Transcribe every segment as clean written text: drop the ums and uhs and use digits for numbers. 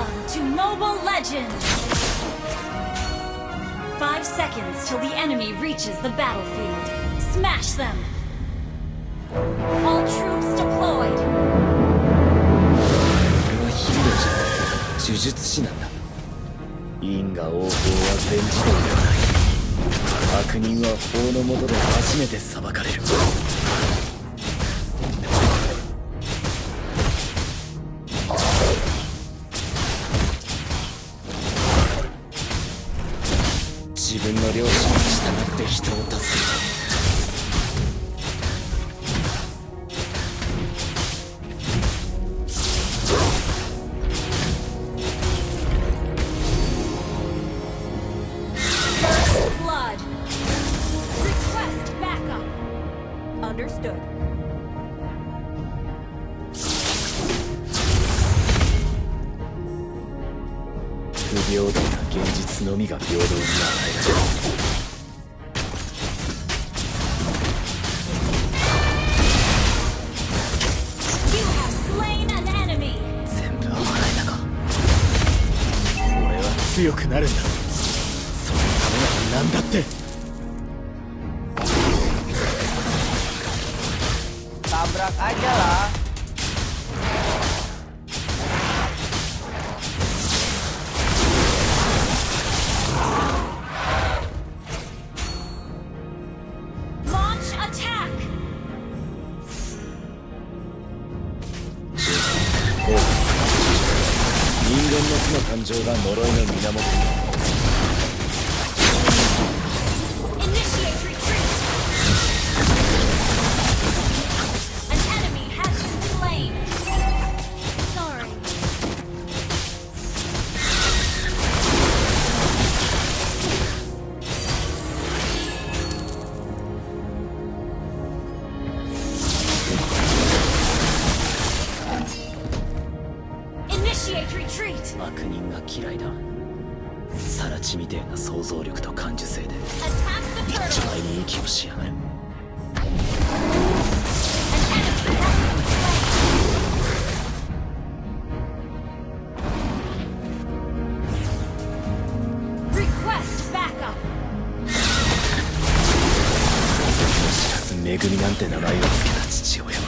Welcome to Mobile Legends! 5 seconds till the enemy reaches the battlefield. Smash them! All troops deployed! 俺はヒーローじゃない、呪術師なんだ。因果応報は全自動ではない。悪人は法の下で初めて裁かれる。自分の良心に従って人を助ける。Blood. Request backup. Understood. 不平等な現実のみが平等に与えられる。You have slain an enemy. 全部は払えたか。俺は強くなるんだ。そのためなら何だって。 Tabrak aja lah. Launch attack. 人間の負の感情が呪いの源。 Initiate retreat. An enemy has been slain. Sorry. 悪人が嫌いだ。サラチみてえな想像力と感受性で Attack the 一丁 turtle. 前に息をしやがる。 An enemy has been slain. Request backup. 知らずめぐみなんて名前を付けた父親は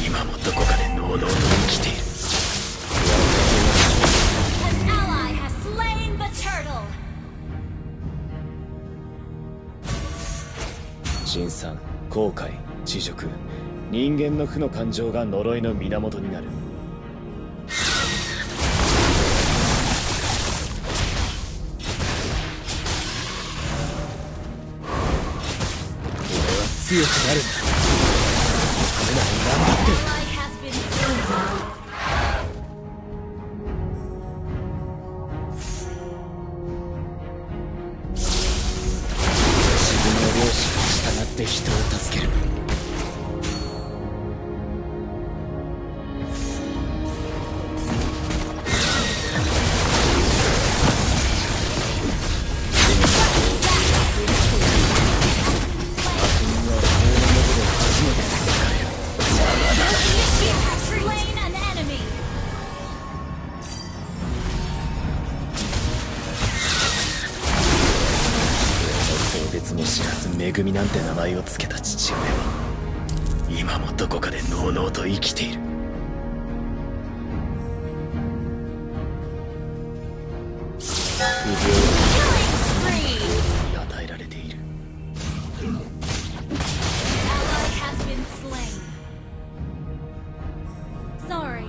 今もどこかでのうのうと生きている。 An ally has slain the turtle. 辛酸、後悔、恥辱、人間の負の感情が呪いの源になる。俺は強くなるんだ。そのためなら何だって。 Ally has been slain. 自分の良心に従って人を助ける。悪人は法の下で初めて裁かれる。 You have slain an enemy. 性別も知らずめぐみなんて名前を付けた父親は今もどこかでのうのうと生きている。不平 Killing spree. に与えられている。 Ally has been slain. Sorry.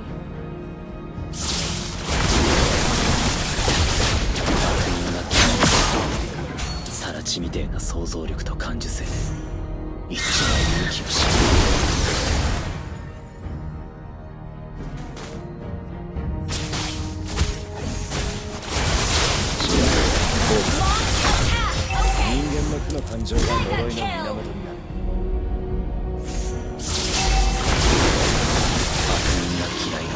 悪人が嫌い。サラチみてえな想像力と感受性で一丁前に息をしやがる。 Launch attack. Okay. 人間の負の感情が呪いの源になる。悪人が嫌いだ。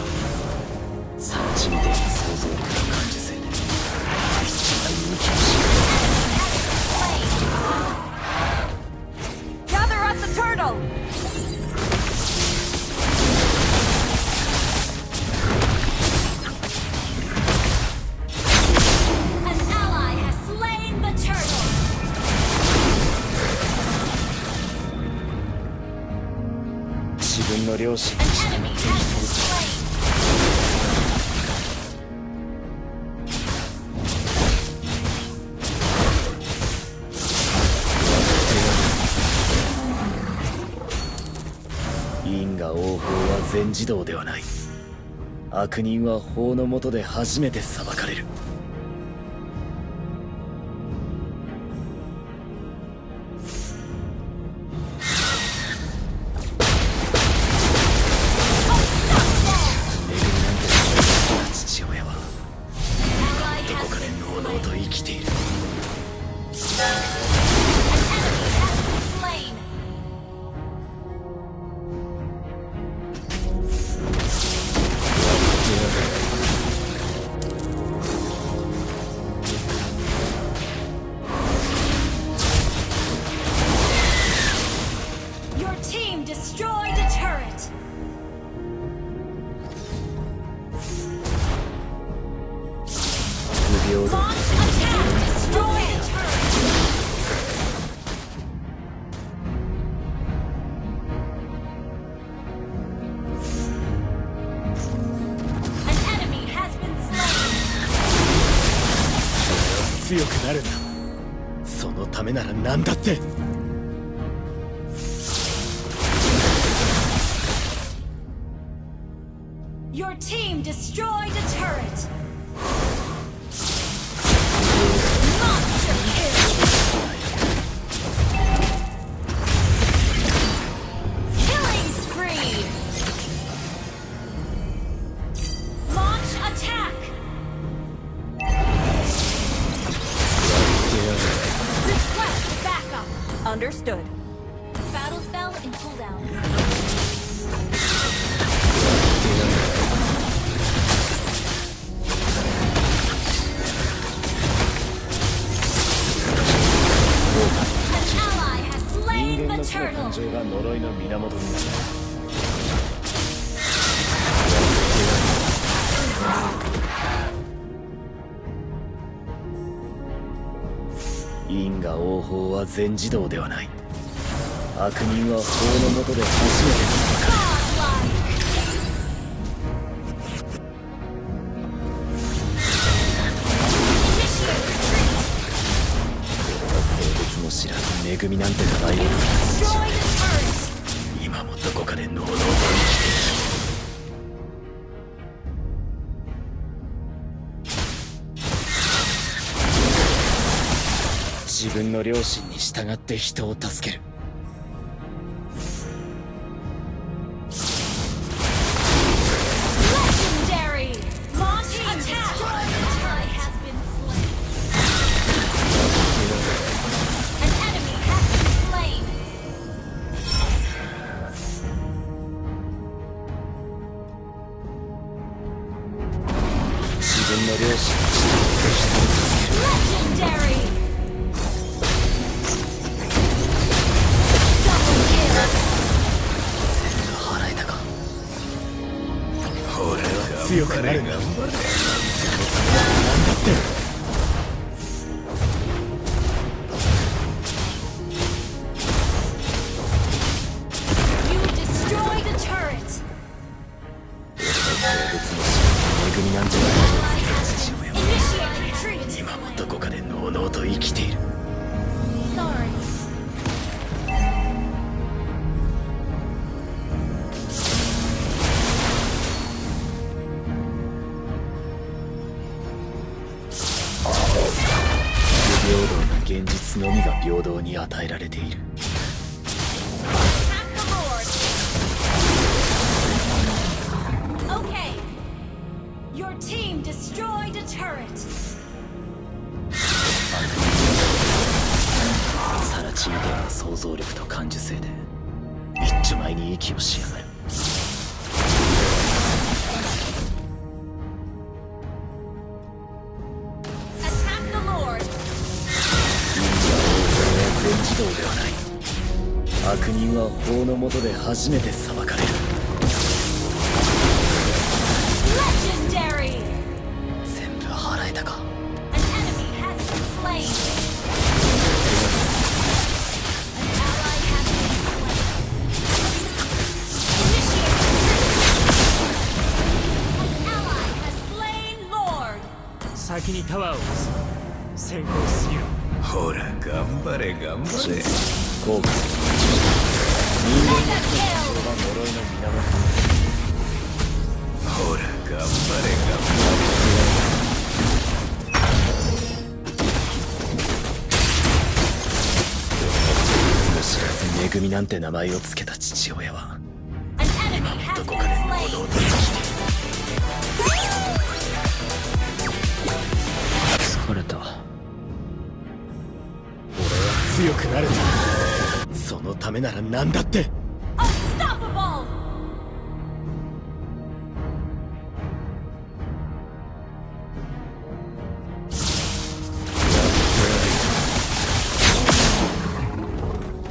サラチみてえな想像力と感受性で一丁前に息をしやがる。 Gather at the 分の良心 An に従 enemy って has been slain. 因果応報は全自動ではない。悪人は法の下で初めて裁かれる。恵みなんて好きな父親は Ally どこ has かで been のうのう slain. と生きている。 An enemy has been slain. 'Your team destroyed a turret. 不平等 Launch attack. Destroy a turret. An enemy has been slain. 強くなるんだ。そのためなら何だって。 Your team destroyed a turret. Monster kill. Killing spree. Launch attack. Request backup. Understood. Battle spell in cooldown. 人 An ally has slain 間 the の負の感 turtle. 情が呪いの源になる。因果応報は全自動ではない。悪人は法の下で初めて裁かれる。 Godlike. Initiate retreat. 性別も知らず恵みなんて名前を Destroy the turret. 今もどこかでのうのうと生きている。自分の良心に従って人を助ける。 Legendary. Launch attack. Ally has been slain. An enemy has been slain. 自分の良心に従って人を助ける。 Legendary. Double kill. 払えたか。俺は強くなるんだ。そのためなら何だって。 You destroyed a turret. 性別も知らず恵みなんてない。 Ally has been initiate retreat. 今もどこかでのうのうと生きている。 Sorry.不平等な現実のみが平等に与えられている。 Attack the Lord. Okay. Your team destroyed a turret. さらちみたいな想像力と感受性で一丁前に息をしやがる。 Attack the Lord. 全自動ではない。悪人は法の下で初めて裁かれる。 Legendary. 全部払えたか。 An enemy has been slain. An ally has been slain. 先にタワーを押す。先行すぎろ。ほら頑張れ頑張れ。後悔人間の人は呪いの源。ほら頑張れ頑張もしかして恵みなんて名前を付けた父親は An enemy has どこ been かで slain. 物を出して疲れた。俺は強くなるんだ。そのためなら何だって。 Unstoppable.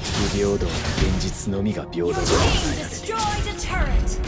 不平等な現実のみが平等 Your だ。 team destroyed a turret.